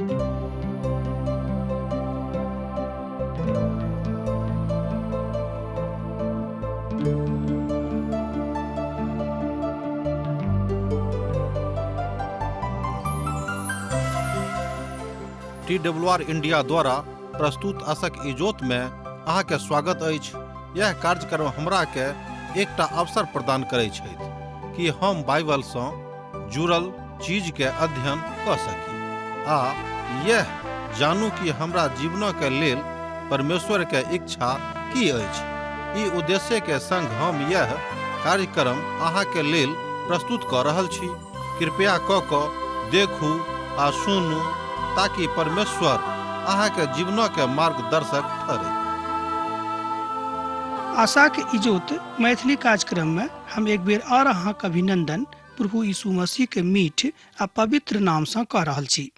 T W R India द्वारा प्रस्तुत असक इजोत में अहाँके स्वागत अछि। यह कार्यक्रम हमरा के एकटा अवसर प्रदान करै छथि कि हम बाइबल सँ जुड़ल चीज के अध्ययन कऽ सकी आ यह जानू कि हमरा जीवनक के लेल परमेश्वर के इच्छा की अछि। ई उद्देश्य के संग हम यह कार्यक्रम अहाँ के लेल प्रस्तुत कऽ रहल छी। कृपया कऽ कऽ देखू आ सुनू ताकि परमेश्वर अहाँ के जीवनक के मार्गदर्शक ठहरै। आशाक इजोत मैथिली कार्यक्रम में हम एक बेर और अहाँक अभिनंदन प्रभु यीशु मसीह के मीठ आ पवित्र नाम सँ कऽ रहल छी।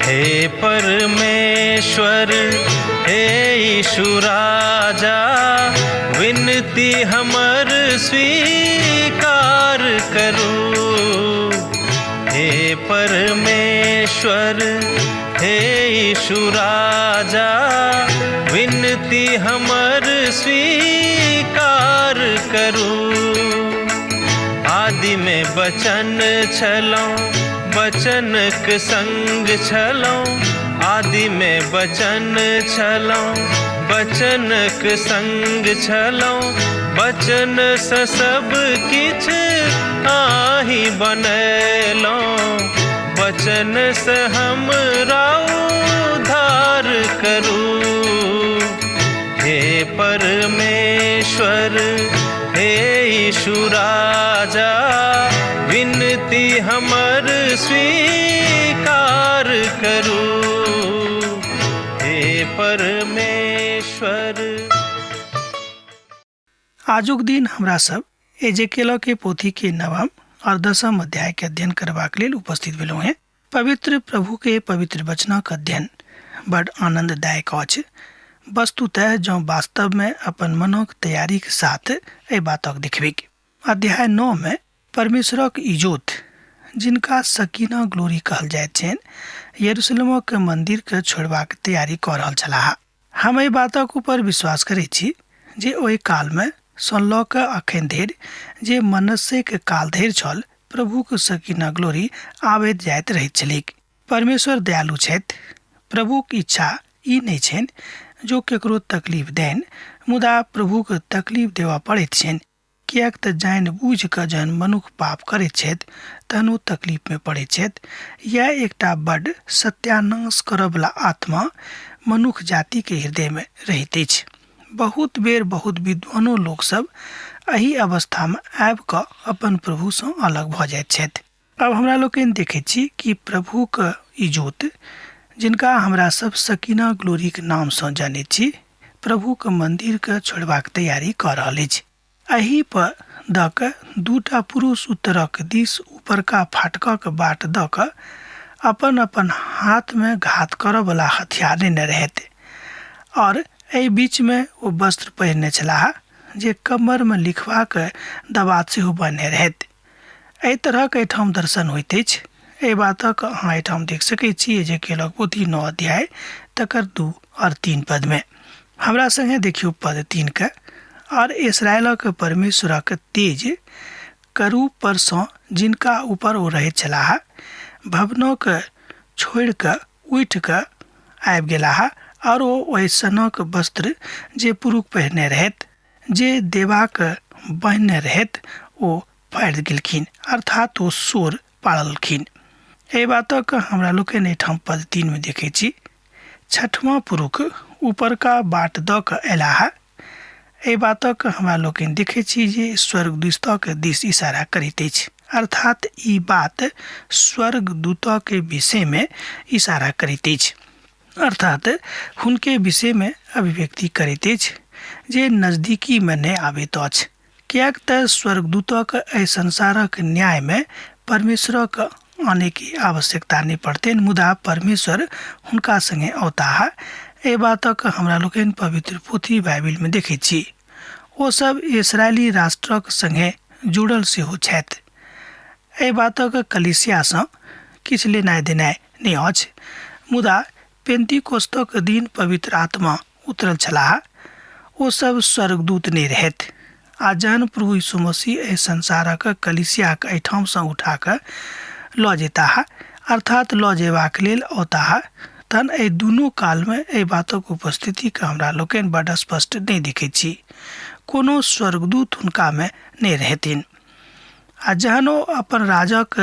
हे परमेश्वर, हे यीशु राजा, विनती हमर स्वीकार करू। हे परमेश्वर, हे यीशु राजा, विनती हमर स्वीकार करू। आदि में बचन छलौं, बचनक संग छलौं। आदि में बचन छलौं, बचनक संग छलौं। बचन सँ सब किछ आही बनेलौं, बचन सँ हमरा उद्धार करू। हे परमेश्वर, हे यीशु राजा, विनती हमर स्वीकार करू। हे परमेश्वर। आजुक दिन हमरा सब एजेकेल के पोथी के नवम और दसम अध्याय के अध्ययन करबाक लेल उपस्थित भेलहुँ हैं। पवित्र प्रभु के पवित्र वचनक अध्ययन बड आनंददायक अछि। वस्तुतः जँ वास्तव में अपन मनक तैयारी के साथ एहि बातक देखबैक। अध्याय 9 में परमेश्वरक इजोत, जिनका सकीना ग्लोरी कहल जाइत छनि, यरूशलेमक मंदिर के छोड़बाक तैयारी कऽ रहल छलाह। हम एहि बातक ऊपर विश्वास करैत छी जे ओहि काल में सँ लऽ कऽ अखन धरि जे मनस्सेक काल धरि छल, प्रभुक सकीना ग्लोरी आबैत जाइत रहैत छलैक। परमेश्वर दयालु छथि। प्रभुक इच्छा ई नहि छनि जो केकरो तकलीफ देन, मुदा प्रभुक तकलीफ देबऽ पड़ैत छनि, किएक तऽ जानि बूझि कऽ जहन मनुख पाप करैत छथि तहन ओ तकलीफमे पड़ैत छथि। इएह एकटा बड्ड सत्यानाश करऽवला आत्मा मनुख जातिके हृदयमे रहैत अछि। बहुत बेर बहुत विद्वानो लोकसभ एहि अवस्थामे आबि कऽ अपन प्रभुसँ अलग भऽ जाइत छथि। आब हमरा लोकनि देखैत छी कि प्रभुक इजोत, जिनका हमरा सब सकीना ग्लोरीक नामसँ जनैत छी, प्रभुक मन्दिरके छोड़बाक तैयारी कऽ रहल अछि। एहि पर दऽ कऽ दूटा पुरुष उत्तरक दिस उपरका फाटकक बाट दऽ कऽ अपन अपन हाथमे घात करऽवला हथियार लेने रहथि और एहि बीचमे ओ वस्त्र पहिरने छलाह जे कमरमे लिखबाक दबात सेहो बन्हने रहथि। एहि तरहक एहिठाम दर्शन होइत अछि। एहि बातक अहाँ एहिठाम देख सकैत छी जे केलक पोथी 9 अध्याय तकर 2 और 3 पदमे। हमरा संगे देखियौ पद 3 के। और इसराइलक परमेश्वरक तेज करूब पर सँ जिनका ऊपर ओ रहैत छलाह, भवनक छोड़ि कऽ उठि कऽ आबि गेलाह और ओ ओहि सनक वस्त्र जे पुरुख पहिरने रहथि, जे देबाक बन्हने रहथि, ओ फाड़ि गेलखिन, अर्थात ओ शोर पाड़लखिन। एहि बातक हमरा लोकनि एहिठाम पद 3 मे देखै छी। छठवां पुरुख ऊपरका बाट दऽ कऽ अयलाह। एहि बातक हमरा लोकनि देखैत छी जे स्वर्गदूतक दिस इशारा करैत अछि, अर्थात ई बात स्वर्गदूतक विषयमे इशारा करैत अछि, अर्थात हुनके विषयमे अभिव्यक्ति करैत अछि जे नजदीकीमे नहि आबैत अछि, किएक तऽ स्वर्गदूतक एहि संसारक न्यायमे परमेश्वरक आनैके आवश्यकता नहि पड़तनि, मुदा परमेश्वर हुनका सङ्गे औताह। एहि बातक हमरा लोकनि पवित्र पोथी बाइबिलमे देखैत छी। ओ सब इसराइली राष्ट्रक सङ्गे जुड़ल सेहो छथि। एहि बातक कलीसियासँ किछु लेनाइ देनाइ नहि अछि, मुदा पेन्तीकोस्तक दिन पवित्र आत्मा उतरल छलाह। ओ सब स्वर्गदूत नहि रहथि। आ जहन प्रभु यीशु मसीह एहि संसारक कलीसियाक एहिठामसँ उठा कऽ लऽ जेताह, अर्थात लऽ जेबाक लेल औताह, तहन एहि दुनू कालमे एहि बातक उपस्थितिके हमरा लोकनि बड्ड स्पष्ट नहि देखैत छी। कोनो स्वर्गदूत हुनकामे नहि रहथिन। आ जहन ओ अपन राजक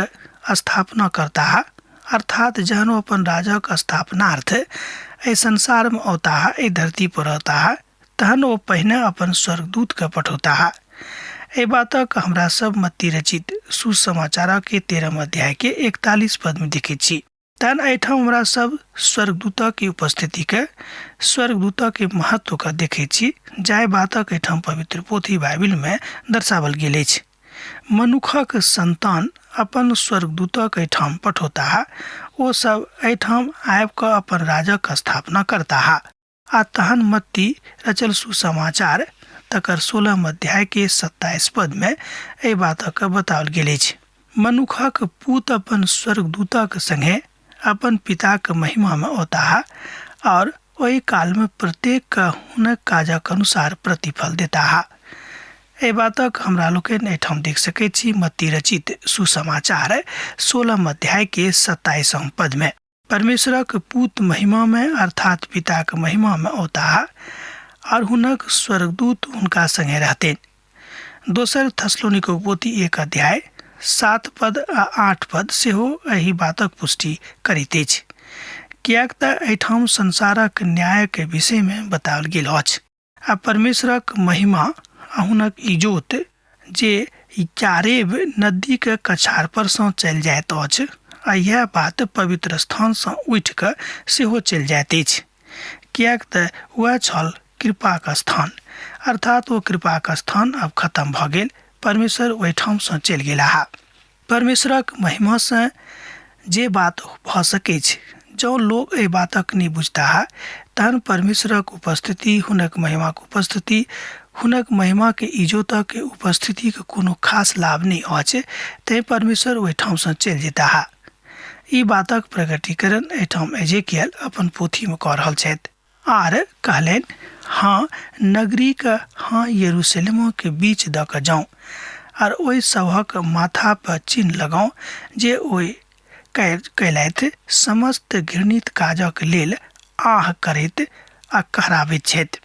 स्थापना करताह, अर्थात जहन ओ अपन राजक स्थापनार्थ एहि संसारमे औताह, एहि धरती पर औताह, तहन ओ पहिने अपन स्वर्गदूतके पठौताह। एहि बातक हमरा सब मत्ती रचित सुसमाचारके 13 अध्यायके 41 पदमे देखैत छी। तहन एहिठाम हमरा सब स्वर्गदूतक उपस्थितिके, स्वर्गदूतक महत्वके देखैत छी, जाहि बातक एहिठाम पवित्र पोथी बाइबिलमे दर्शावल गेल अछि। मनुखक संतान अपन स्वर्गदूतक एहिठाम पठौताह, ओ सब एहिठाम आबि कऽ अपन राजक स्थापना करताह। आ तहन मत्ती रचल सुसमाचार तकर 16 अध्याय के 27 पद में एहि बातक बताओल गेल अछि। मनुखक पूत अपन स्वर्गदूतक संगे अपन पिताक महिमा में औताह और ओहि काल में प्रत्येक के हुनक काजक अनुसार प्रतिफल देताह। एहि बातक हमरा लोकनि एहिठाम देख सकैत छी मत्ती रचित सुसमाचार 16 अध्याय के 27 पद में। परमेश्वरक पूत महिमामे अर्थात पिताक महिमामे औताह और हुनक स्वर्गदूत हुनका संगे रहथिन। दोसर थसलोनिको पोथी 1 अध्याय 7 पद आ 8 पद सेहो एहि बातक पुष्टि करैत अछि, किएक तऽ एहिठाम संसारक न्यायक विषयमे बताओल गेल अछि आ परमेश्वरक महिमा आ हुनक इजोत जे यारेब नदीक कछार पर सँ चलि जाइत अछि आ इएह बात पवित्र स्थान सँ उठि कऽ सेहो चलि जाइत अछि, किएक तऽ वएह छल कृपाक स्थान, अर्थात ओ कृपाक स्थान आब खतम भऽ गेल, परमेश्वर ओहिठाम सँ चलि गेलाह। परमेश्वरक महिमासँ जे बात भऽ सकैछ, जँ लोक एहि बातक नहि बुझताह तहन परमेश्वरक उपस्थिति, हुनक महिमाक उपस्थिति, हुनक महिमाके इजोतक उपस्थितिक कोनो खास लाभ नहि अछि, तेँ परमेश्वर ओहिठामसँ चलि जेताह। ई बातक प्रकटीकरण एहिठाम एजेकियल अपन पोथीमे कऽ रहल छथि। आर कहलनि, हँ, नगरीक, हँ, यरूशलेमोके बीच दऽ कऽ जाउ आर ओहि सभक माथा पर चिन्ह लगाउ जे ओहि कयलथि समस्त घृणित काजक लेल आह करैत आ कहराबैत छथि।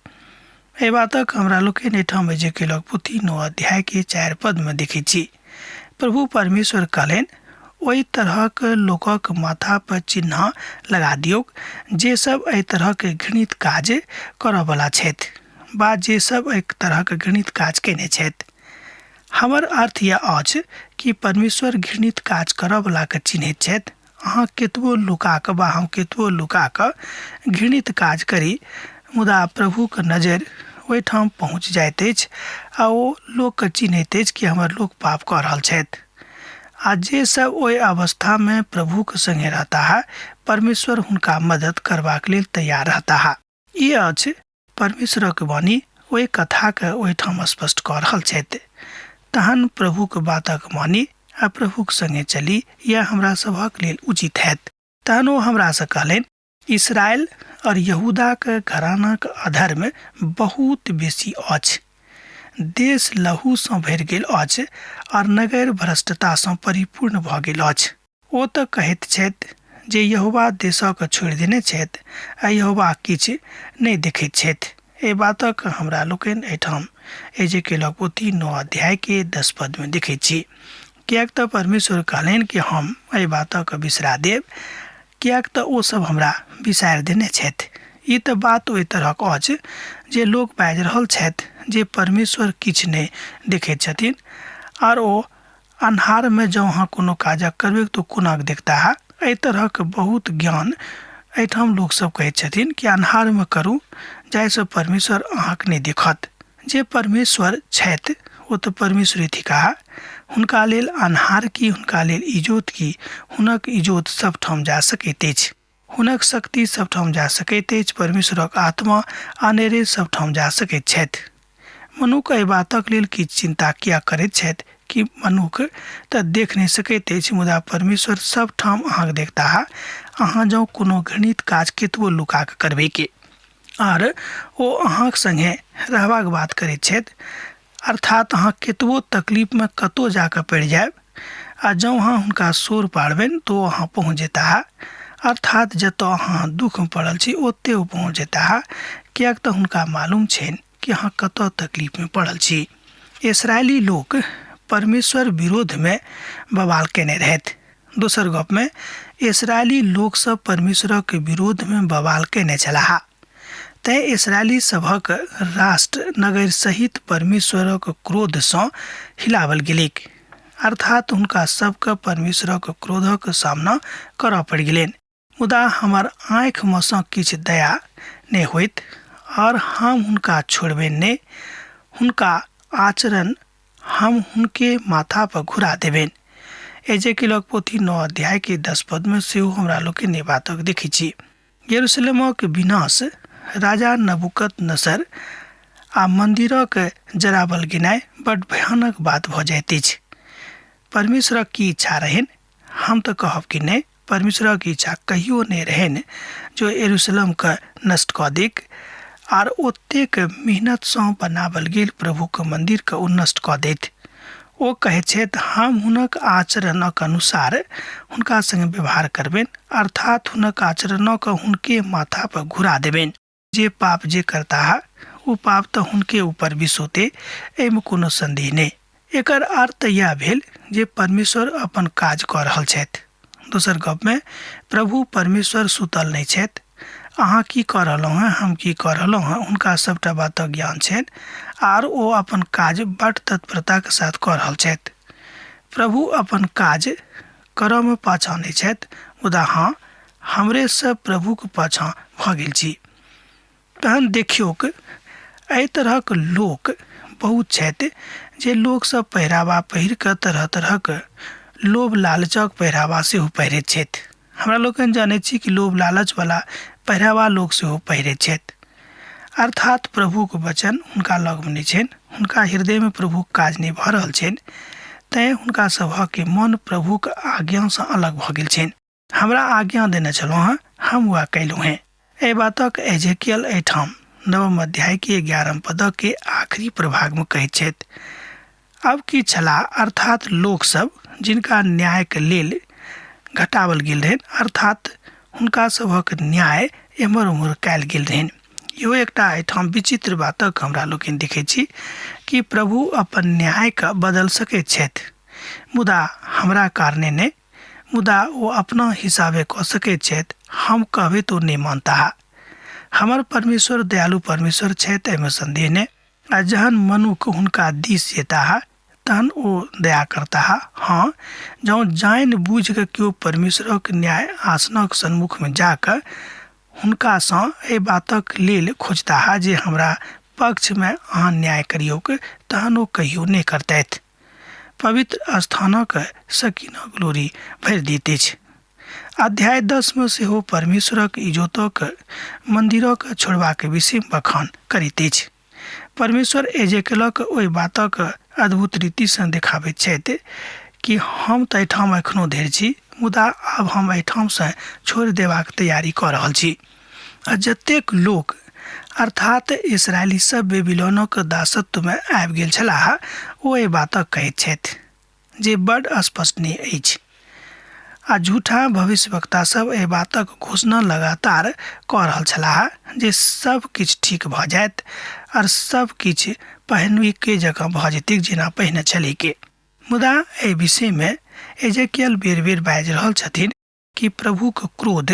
एहि बातक हमरा लोकनि एहिठाम एजेकेलक पोथी 9 अध्याय के 4 पद में देखैत छी। प्रभु परमेश्वर कहलनि, ओहि तरहक लोकक माथा पर चिन्ह लगा दियौक जे सब एहि तरहक घृणित काज करऽवला छथि वा जे सब एहि तरहक घृणित काज कयने छथि। हमर अर्थ यह अछि कि परमेश्वर घृणित काज करऽवलाके चिन्हैत छथि। अहाँ केतबो लुका कऽ वा हम केतबो लुका कऽ घृणित काज करी, मुदा प्रभुके नजरि ओहिठाम पहुँच जाइत अछि आ ओ लोकके चिन्हैत अछि कि हमर लोक पाप कऽ रहल छथि। आ जे सब ओहि अवस्थामे प्रभुके सङ्गे रहताह, परमेश्वर हुनका मदद करबाक लेल तैयार रहताह। ई अछि परमेश्वरक वाणी ओहि कथाके ओहिठाम स्पष्ट कऽ रहल छथि। तहन प्रभुक बातक मानी आ प्रभुक संगे चली, यैह हमरा सभक लेल उचित हैत। तहन ओ हमरासँ कहलनि, इस्राएल और यहूदाक घरानाक अधर्म बहुत बेसी अछि। देश लहूसँ भरि गेल अछि और नगर भ्रष्टतासँ परिपूर्ण भऽ गेल अछि। ओ तऽ कहैत छथि जे यहोवा देशक छोड़ि देने छथि आ यहोवा किछु नहि देखैत छथि। एहि बातक हमरा लोकनि एहिठाम एजेकेलक पोथी 9 अध्याय के 10 पद में देखैत छी। किएक तऽ परमेश्वर कहलनि कि हम एहि बातक बिसरा देब, किएक तऽ ओ सब हमरा बिसारि देने छथि। ई तऽ बात ओहि तरहक अछि जे लोक बाजि रहल छथि जे परमेश्वर किछु नहि देखैत छथिन, आर ओ अन्हारमे जँ अहाँ कोनो काजक करबै तऽ ओ कोना कऽ देखताह। एहि तरहक बहुत ज्ञान एहिठाम लोकसभ कहैत छथिन कि अन्हारमे करू जाहिसँ परमेश्वर अहाँके नहि देखत। जे परमेश्वर छथि ओ तऽ परमेश्वरे थिकाह। हुनका लेल अन्हार की, हुनका लेल इजोत की, हुनक इजोत सभठाम जा सकैत अछि। हुनक शक्ति सभठाम जा सकैत अछि। परमेश्वरक आत्मा अनेरे सभठाम जा सकैत छथि। मनुख एहि बातक लेल किछु चिन्ता किएक करैत छथि कि मनुख तऽ देख नहि सकैत अछि, मुदा परमेश्वर सभठाम अहाँके देखताह, अहाँ जँ कोनो घृणित काज केतबो लुका कऽ करबै के। आर ओ अहाँक सङ्गे रहबाक बात करैत छथि, अर्थात अहाँ केतबो तकलीफमे कतहु जा कऽ पड़ि जायब आ जँ अहाँ हुनका शोर पाड़बनि तऽ ओ अहाँ पहुँच जेताह, अर्थात जतऽ अहाँ दुखमे पड़ल छी ओतहि ओ पहुँच जेताह, किएक तऽ हुनका मालूम छनि कि अहाँ कतऽ तकलीफमे पड़ल छी। इसराइली लोक परमेश्वर विरोधमे बवाल केने रहथि। दोसर गपमे इसराइली लोकसभ परमेश्वरक विरोधमे बवाल केने छलाह। तेँ इसराइली सभक राष्ट्र नगर सहित परमेश्वरक क्रोधसँ हिलावल गेलैक, अर्थात हुनका सभके परमेश्वरक क्रोधक सामना करऽ पड़ि गेलनि। मुदा हमर आँखिमे सँ किछु दया नहि होइत आओर हम हुनका छोड़बनि नहि, हुनका आचरण हम हुनके माथा पर घुरा देबनि। एजेकिलक पोथी 9 अध्याय के 10 पद में सेहो हमरा लोकनि एहि बातक देखै छी। यरूशलेमक विनाश, राजा नबूकदनेस्सर आ मंदिरक जरावल गेनाइ बड भयानक बात भऽ जाइत अछि। परमेश्वरक की इच्छा रहनि? हम तऽ कहब कि नहि, परमेश्वरक इच्छा कहियो नहि रहनि जो यरूशलेमके नष्ट कऽ दैक आर ओतेक मेहनतसँ बनावल गेल प्रभुके मन्दिरके ओ नष्ट कऽ दैत। ओ कहैत छथि, हम हुनक आचरणक अनुसार हुनका सङ्गे व्यवहार करबनि, अर्थात हुनक आचरणक हुनके माथा पर घुरा देबनि। जे पाप जे करताह ओ पाप तऽ हुनके ऊपर बिसोते, एहिमे कोनो सन्देह नहि। एकर अर्थ इएह भेल जे परमेश्वर अपन काज कऽ रहल छथि। दोसर गपमे प्रभु परमेश्वर सुतल नहि छथि। अहाँ की कऽ रहलहुँ हेँ, हम की कऽ रहलहुँ हेँ, हुनका सभटा बातक ज्ञान छनि आर ओ अपन काज बड्ड तत्परताक साथ कऽ रहल छथि। प्रभु अपन काज करऽमे पाछाँ नहि छथि, मुदा हँ, हमरे सब प्रभुक पाछाँ भऽ गेल छी। तहन देखियौक, एहि तरहक लोक बहुत छथि जे लोकसभ पहिरावा पहिर कऽ तरह तरहक लोभ लालचक पहिरावा सेहो पहिरैत छथि। हमरा लोकनि जनैत छी कि लोभ लालचवला पहिरावा लोक सेहो पहिरैत छथि। अर्थात प्रभुक वचन हुनका लगमे नहि छनि, हुनका हृदयमे प्रभुक काज नहि भऽ रहल छनि, तैँ हुनका सभके मन प्रभुक आज्ञासँ अलग भऽ गेल छनि। हमरा आज्ञा देने छलहुँ हेँ, हम वएह कयलहुँ हेँ। एहि बातक एजेकियल एहिठाम नवम अध्याय के 11 पदक के आखिरी प्रभागमे कहैत छथि, अब की छलाह, अर्थात लोकसभ जिनका न्यायके लेल घटावल गेल रहनि, अर्थात हुनका सभक न्याय एम्हर ओम्हर कयल गेल रहनि। इहो एकटा एहिठाम विचित्र बातक हमरा लोकनि देखै छी कि प्रभु अपन न्यायके बदल सकैत छथि, मुदा हमरा कारणे नहि, मुदा ओ अपना हिसाबे कऽ सकैत छथि, हम कहबै तऽ ओ नहि मानताह। हमर परमेश्वर दयालु परमेश्वर छथि, एहिमे सन्देह नहि। आ जहन मनुख हुनका दिस जेताह तहन ओ दया करताह। हँ, जँ जानि बूझि कऽ केओ परमेश्वरक न्याय आसनक सन्मुखमे जा कऽ हुनकासँ एहि बातक लेल खोजताह जे हमरा पक्षमे अहाँ न्याय करियौक, तहन ओ कहियो नहि करतथि। पवित्र स्थानक सकीना ग्लोरी भरि दैत अछि। अध्याय 10 मे सेहो परमेश्वरक इजोतक मन्दिरक छोड़बाक विषयमे बखान करैत अछि। परमेश्वर एजेकेलक ओहि बातक अद्भुत रीतिसँ देखाबैत छथि कि हम तऽ एहिठाम एखनो धरि छी, मुदा आब हम एहिठामसँ छोड़ि देबाक तैयारी कऽ रहल छी। आ जतेक लोक अर्थात इसराइली सब बेबीलोनक दासत्वमे आबि गेल छलाह, ओ एहि बातक कहैत छथि जे बड स्पष्ट नहि अछि। आ झूठा भविष्यवक्ता सब एहि बातक घोषणा लगातार कऽ रहल छलाह जे सब किछु ठीक भऽ जायत आर सब किछु पहिनुके जकाँ भऽ जेतैक जेना पहिने छलैके। मुदा एहि विषयमे एजेकियल बेर-बेर बाजि रहल छथिन कि प्रभुक क्रोध,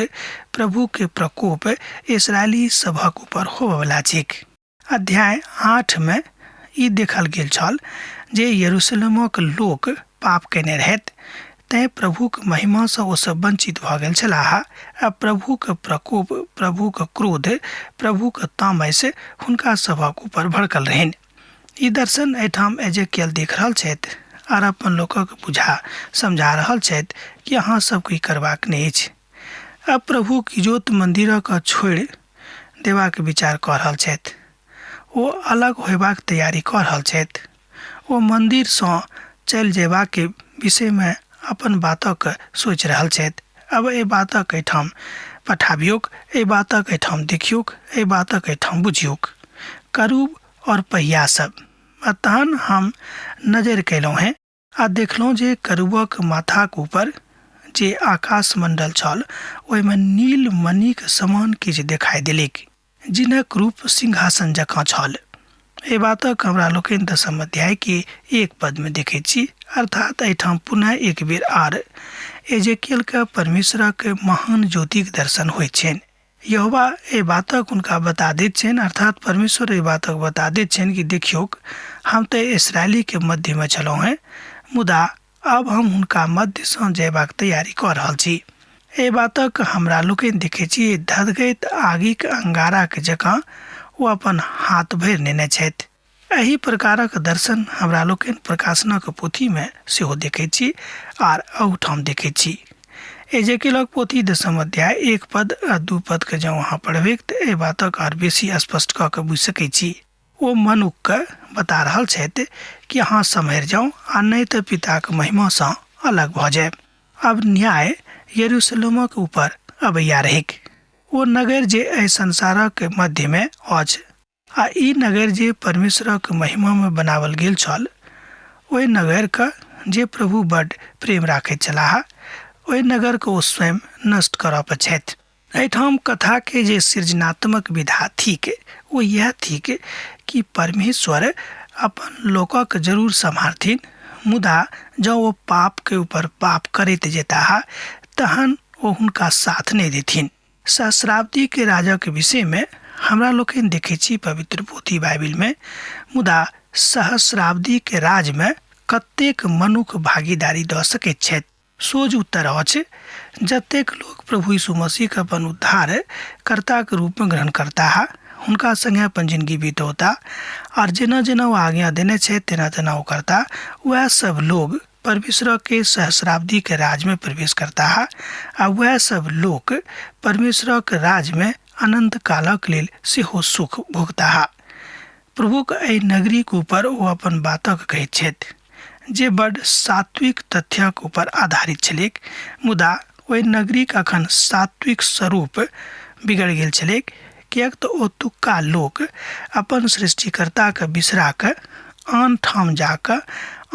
प्रभुके प्रकोप इसराइली सभक ऊपर होबयवला छैक। अध्याय 8 में ई देखल गेल छल जे यरूशलेमक लोक पाप केने रहैत, तैँ प्रभुक महिमासँ ओसभ वञ्चित भऽ गेल छलाह आ प्रभुक प्रकोप, प्रभुक क्रोध, प्रभुक तामस हुनका सभक ऊपर भड़कल रहनि। ई दर्शन एहिठाम एजेकियल देख रहल छथि आर अपन लोकक बुझा समझा रहल छथि कि अहाँ सबके ई करबाक नहि अछि। अब प्रभुक इजोत मन्दिरक छोड़ि देबाक विचार कऽ रहल छथि। ओ अलग होयबाक तैयारी कऽ रहल छथि। ओ मन्दिरसँ चलि जयबाक विषयमे अपन बातक सोचि रहल छथि। अब एहि बातक एहिठाम पठाबियौक, एहि बातक एहिठाम देखियौक, एहि बातक एहिठाम बुझियौक। करूब और पहिया सब। आ तहन हम नजरि कयलहुँ हेँ आ देखलहुँ जे करूबक माथाक ऊपर जे आकाश मंडल छल ओहिमे नील मणिक समान किछु देखाइ देलक, जिनक रूप सिंहासन जकाँ छल। एहि बातक हमरा लोकनि दसम अध्याय के 1 पद में देखैत छी। अर्थात एहिठाम पुनः एक बेर आर एजेकियल के परमेश्वरक महान ज्योतिक दर्शन होइत छनि। यहोवा एहि बातक हुनका बता दैत छनि, अर्थात परमेश्वर एहि बातक बता दैत छनि कि देखियौक, हम तऽ इसरायलीके मध्यमे छलहुँ हेँ, मुदा अब हम हुनका मध्यसँ जयबाक तैयारी कऽ रहल छी। एहि बातक हमरा लोकनि देखैत छी, धधकैत आगिक अंगाराक जकाँ ओ अपन हाथ भरि नेने छथि। एहि प्रकारक दर्शन हमरा लोकनि प्रकाशनक पोथीमे सेहो देखैत छी आर अहुठाम देखैत छी। एजेकिलक पोथी दसम अध्याय 1 पद आ 2 पदके जँ अहाँ पढ़बैक तऽ एहि बातक आर बेसी स्पष्ट कऽ के बुझि सकैत छी। ओ मनुखके बता रहल छथि कि अहाँ सम्हरि जाउ आ नहि तऽ पिताक महिमासँ अलग भऽ जायब। आब न्याय यरूशलेमक ऊपर अबैया रहैक। ओ नगर जे एहि संसारक मध्यमे अछि आ ई नगर जे परमेश्वरक महिमामे बनाओल गेल छल, ओहि नगरके जे प्रभु बड्ड प्रेम राखैत छलाह, ओहि नगरके ओ स्वयं नष्ट करऽ पर छथि। एहिठाम कथाके जे सृजनात्मक विधा थिक ओ इएह थिक कि परमेश्वर अपन लोकक जरूर सम्हारथिन, मुदा जँ ओ पापके ऊपर पाप करैत जेताह तहन ओ हुनका साथ नहि देथिन। सहस्राब्दीके राजाके विषयमे हमरा लोकनि देखै छी पवित्र पोथी बाइबिलमे, मुदा सहस्राब्दीके राजमे कतेक मनुख भागीदारी दऽ सकैत छथि? सोझ उत्तर अछि, जतेक लोक प्रभु यीशु मसीहके अपन उद्धार कर्ताके रूपमे ग्रहण करताह, हुनका संगे अपन जिनगी बितौता आर जेना जेना ओ आज्ञा देने छथि तेना तेना ओ करता, वएह सब लोग परमेश्वरके सहस्राब्दीके राजमे प्रवेश करताह आ वएह सब लोक परमेश्वरक राजमे अनंत कालक लेल सेहो सुख भोगताह। प्रभुक एहि नगरीक ऊपर ओ अपन बातक कहैत छथि जे बड सात्विक तथ्यक ऊपर आधारित छलैक, मुदा ओहि नगरीक अखन सात्विक स्वरूप बिगड़ि गेल छलैक, किएक तऽ ओतुक्का लोक अपन सृष्टिकर्ताके बिसरा कऽ आन ठाम जाकऽ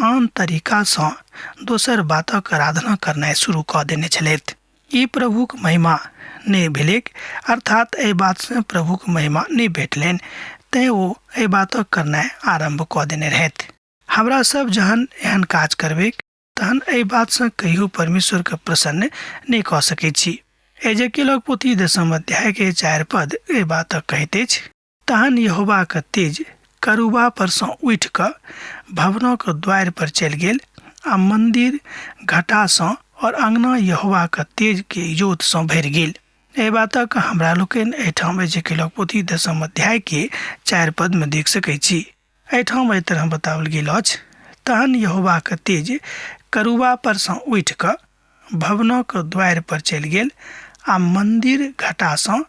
आन तरीकासँ दोसर बातक आराधना करनाइ शुरू कऽ देने छलथि। ई प्रभुक महिमा नहि भेलैक, अर्थात एहि बातसँ प्रभुक महिमा नहि भेटलनि, तेँ ओ एहि बातक करनाइ आरम्भ कऽ देने रहथि। हमरा सब जहन एहन काज करबैक तहन एहि बातसँ कहियो परमेश्वरके प्रसन्न नहि कऽ सकैत छी। एजेकिलक पोथी दसम अध्यायके 4 पद एहि बातक कहैत अछि, तहन यहोवाक तेज करूबा पर सँ उठि कऽ भवनक द्वारि पर चलि गेल आ मन्दिर घटासँ और अङ्गना यहोवाक तेजके इजोतसँ भरि गेल। एहि बातक हमरा लोकनि एहिठाम एजेकिलक पोथी दसम अध्यायके 4 पदमे देख सकैत छी। एहिठाम एहि तरह बताओल गेल अछि, तहन यहोवाक तेज करूबा पर सँ उठि कऽ भवनक द्वारि पर चलि गेल आ मन्दिर घटासँ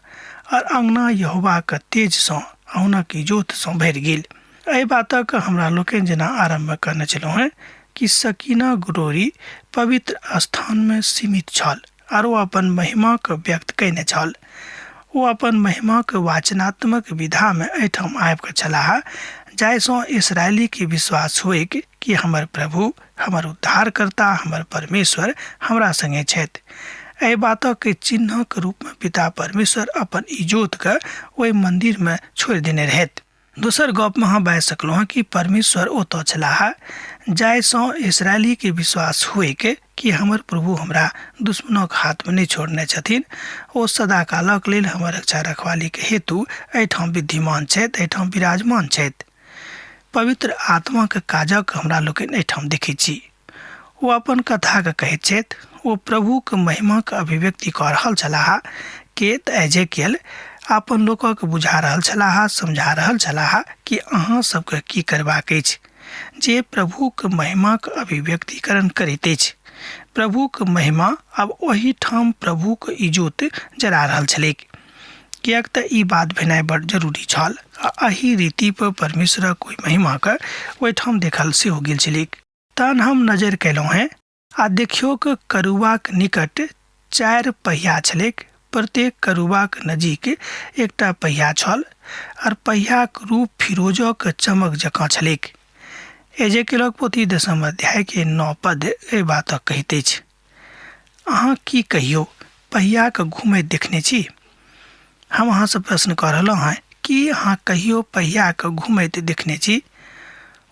और अङ्गना यहोवाक तेजसँ आ हुनक इजोतसँ भरि गेल। एहि बातक हमरा लोकनि जेना आरम्भमे कहने छलहुँ हेँ कि सकीना ग्लोरी पवित्र स्थानमे सीमित छल आर ओ अपन महिमाक व्यक्त कयने छल। ओ अपन महिमाक वाचनात्मक विधामे एहिठाम आबि कऽ छलाह जाहिसँ इसरायलीके विश्वास होइक कि हमर प्रभु, हमर उद्धारकर्ता, हमर परमेश्वर हमरा संगे छथि। एहि बातक चिन्हक रूपमे पिता परमेश्वर अपन इजोतके ओहि मन्दिरमे छोड़ि देने रहथि। दोसर गपमे अहाँ बाजि सकलहुँ हँ कि परमेश्वर ओतऽ छलाह जाहिसँ इसराइलीके विश्वास होइक कि हमर प्रभु हमरा दुश्मनक हाथमे नहि छोड़ने छथिन, ओ सदाकालक लेल हमर रक्षा रखवालीके हेतु एहिठाम विद्यमान छथि, एहिठाम विराजमान छथि। पवित्र आत्माके काजक हमरा लोकनि एहिठाम देखै छी। ओ अपन कथाके कहैत छथि। ओ प्रभुके महिमाके अभिव्यक्ति कऽ रहल छलाह के तऽ एजेकियल अपन लोकक बुझा रहल छलाह, समझा रहल छलाह कि अहाँ सबके की करबाक अछि, जे प्रभुक महिमाक अभिव्यक्तिकरण करैत अछि। प्रभुक महिमा आब ओहिठाम प्रभुक इजोत जरा रहल छलैक, किएक तऽ ई बात भेनाइ बड़ जरूरी छल आ एहि रीति पर परमेश्वरक ओहि महिमाके ओहिठाम देखल सेहो गेल छलैक। तहन हम नजरि कयलहुँ हेँ आ देखियौक करुआक निकट चारि पहिया छलैक। प्रत्येक करुआक नजीक एकटा पहिया छल आर पहियाक रूप फिरोजक चमक जकाँ छलैक। एजेकेलक पोथी दसम अध्याय के 9 पद एहि बातक कहैत अछि। अहाँ की कहियो पहियाक घुमैत देखने छी? हम अहाँसँ प्रश्न कऽ रहलहुँ हेँ, की अहाँ कहियो पहियाक घुमैत देखने छी?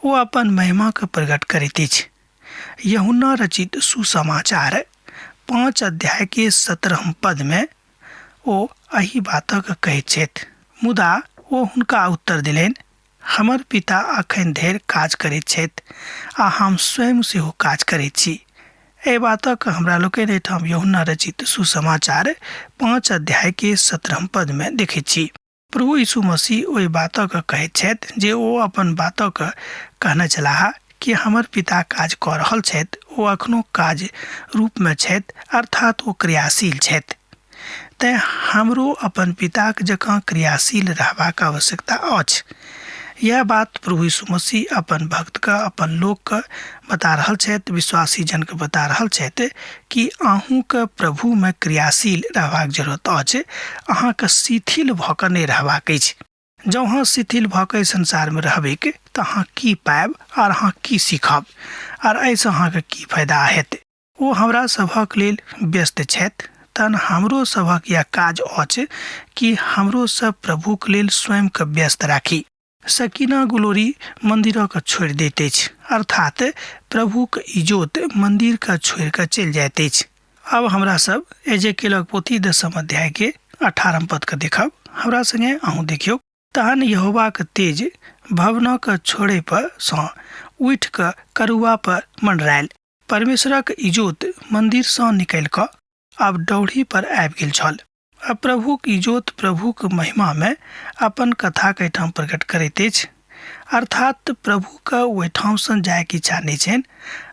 ओ अपन महिमाके प्रकट करैत अछि। यूहन्ना रचित सुसमाचार 5 अध्याय के 17 पद में ओ एहि बातक कहैत छथि, मुदा ओ हुनका उत्तर देलनि, हमर पिता अखन धरि काज करैत छथि आ हम स्वयं सेहो काज करैत छी। एहि बातक हमरा लोकनि एहिठाम यूहन्ना रचित सुसमाचार 5 अध्याय के 17 पद में देखैत छी। प्रभु यीशु मसीह ओहि बातक कहैत छथि जे ओ अपन बातक कहने छलाह कि हमर पिता काज कऽ रहल छथि, ओ अखनो काज रूपमे छथि, अर्थात ओ क्रियाशील छथि। तेँ हमरो अपन पिताक जकाँ क्रियाशील रहबाक आवश्यकता अछि। यैह बात प्रभु यीशु मसीह अपन भक्तके, अपन लोकके बता रहल छथि, विश्वासी जनके बता रहल छथि कि अहूँके प्रभुमे क्रियाशील रहबाक जरूरत अछि, अहाँके शिथिल भऽ कऽ नहि रहबाक अछि। जँ अहाँ शिथिल भऽ कऽ एहि संसारमे रहबैक तऽ अहाँ की पायब आर अहाँ की सीखब आर एहिसँ अहाँके की फायदा हेतै। ओ हमरा सभक लेल व्यस्त छथि, तहन हमरो सभक यैह काज अछि कि हमरो सब प्रभुक लेल स्वयंके व्यस्त राखी। सकीना गुलोरी मन्दिरक छोड़ि दैत अछि, अर्थात प्रभुक इजोत मन्दिरके छोड़ि कऽ चलि जाइत अछि। आब हमरा सब एजेकेलक पोथी दसम अध्याय के 18 पद के देखब। हमरा संगे अहूँ देखियौ। तहन यहोवाक तेज भवनक छोड़े पर सँ उठि कऽ करुआ पर मंडरायल। परमेश्वरक इजोत मन्दिर सँ निकलि कऽ आब डौढ़ी पर आबि गेल छल। आ प्रभुक इजोत प्रभुक महिमामे अपन कथाक एहिठाम प्रकट करैत अछि। अर्थात प्रभुके ओहिठामसँ जायके इच्छा नहि छनि।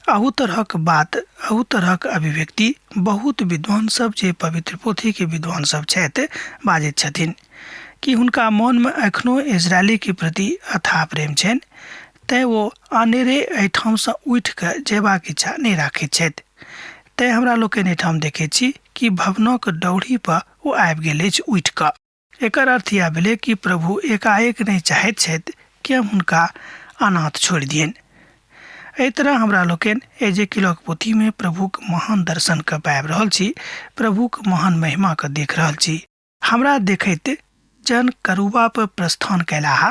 अहू तरहक बात, अहू तरहक अभिव्यक्ति बहुत विद्वान सब जे पवित्र पोथीके विद्वान सब छथि बाजैत छथिन कि हुनका मोनमे एखनो इजरायलीके प्रति अथाह प्रेम छनि, तेँ ओ अनेरे एहिठामसँ उठि कऽ जयबाक इच्छा नहि राखैत छथि। तेँ हमरा लोकनि एहिठाम देखैत छी कि भवनक डौढ़ी पर ओ आबि गेल अछि उठि कऽ। एकर अर्थ इएह भेलै कि प्रभु एकाएक नहि चाहैत छथि कि हम हुनका अनाथ छोड़ि दियनि। एहि तरह हमरा लोकनि एजेकिलक पोथीमे प्रभुक महान दर्शनके पाबि रहल छी, प्रभुक महान महिमाके देख रहल छी। हमरा देखैत जन करुबा पर प्रस्थान कयलाह,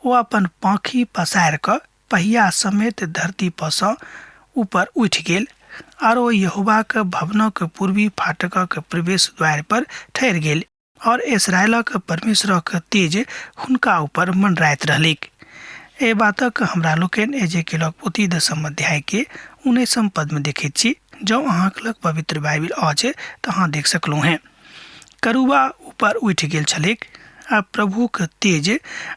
ओ अपन पाँखि पसारि कऽ पहिया समेत धरती पर सँ ऊपर उठि गेल आर ओ यहोवाक भवनक पूर्वी फाटकक प्रवेश द्वारि पर ठहरि गेल और इस्राएलक परमेश्वरक तेज हुनका ऊपर मंडराइत रहलैक। एहि बातक हमरा लोकनि एजेकेलक पोथी दसम अध्याय के 19 पद में देखैत छी। जँ अहाँक लग पवित्र बाइबिल अछि तऽ अहाँ देख सकलहुँ हेँ। करुआ ऊपर उठि गेल छलैक आ प्रभुक तेज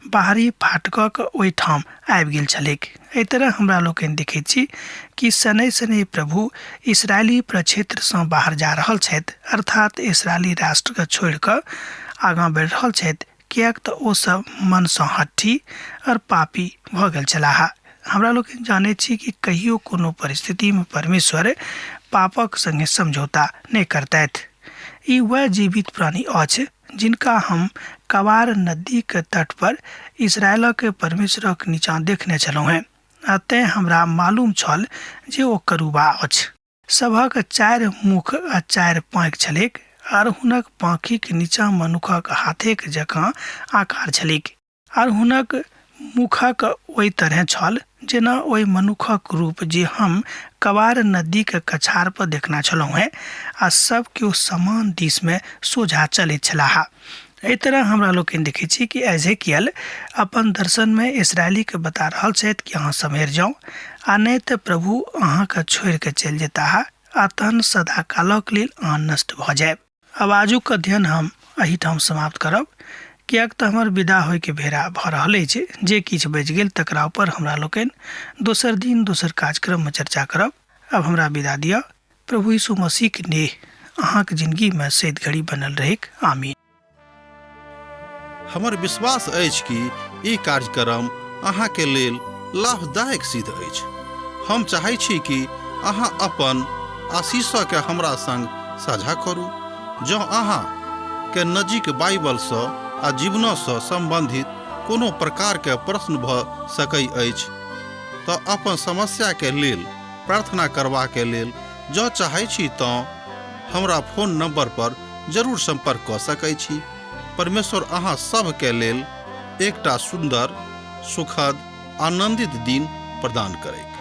बाहरी फाटकक ओहिठाम आबि गेल छलैक। एहि तरह हमरा लोकनि देखैत छी कि शनैः शनैः प्रभु इसराइली प्रक्षेत्रसँ बाहर जा रहल छथि, अर्थात इसराइली राष्ट्रके छोड़ि कऽ आगाँ बढ़ि रहल छथि, किएक तऽ ओ सब मनसँ हट्ठी आओर पापी भऽ गेल छलाह। हमरा लोकनि जानैत छी कि कहियो कोनो परिस्थितिमे परमेश्वर पापक संगे समझौता नहि करतथि। ई वएह जीवित प्राणी अछि जिनका हम कबार नदीक तट पर इसराइलक परमेश्वरक नीचाँ देखने छलहुँ हेँ, आ तेँ हमरा मालूम छल जे ओ करूबा अछि। सभक चारि मुख आ चारि पाँखि छलैक, आर हुनक पाँखिक नीचाँ मनुखक हाथेक जकाँ आकार छलैक, आर हुनक मुखक ओहि तरहेँ छल जेना ओहि मनुखक रूप जे हम कबार नदीके कछार पर देखना छलहुँ हेँ आ सब केओ समान दिशमे सोझा चलैत छलाह। एहि तरह हमरा लोकनि देखै छी कि एजेकियल अपन दर्शनमे इसराइलीके बता रहल छथि कि अहाँ सम्हरि जाउ आ नहि तऽ प्रभु अहाँके छोड़ि कऽ चलि जेताह आ तहन सदा कालक लेल अहाँ नष्ट भऽ जायब। आब आजुक अध्ययन हम एहिठाम समाप्त करब किएक तऽ हमर विदा होइके बेरा भऽ रहल अछि। जे किछु बचि गेल तकरा ऊपर हमरा लोकनि दोसर दिन दोसर कार्यक्रममे चर्चा करब। आब हमरा विदा दिअ। प्रभु यीशु मसीहके नेह अहाँके जिनगीमे सैत घड़ी बनल रहैक। आमीन। हमर विश्वास अछि कि ई कार्यक्रम अहाँके लेल लाभदायक सिद्ध अछि। हम चाहै छी कि अहाँ अपन आशीषके हमरा संग साझा करू। जँ अहाँ के नजीक बाइबलसँ आ जीवनसँ सम्बन्धित कोनो प्रकारके प्रश्न भऽ सकै अछि तऽ अपन समस्याके लेल प्रार्थना करबाके लेल जँ चाहै छी तँ हमरा फोन नंबर पर जरूर संपर्क कऽ सकै छी। परमेश्वर अहाँ सभके लेल एकटा सुन्दर, सुखद, आनंदित दिन प्रदान करैक।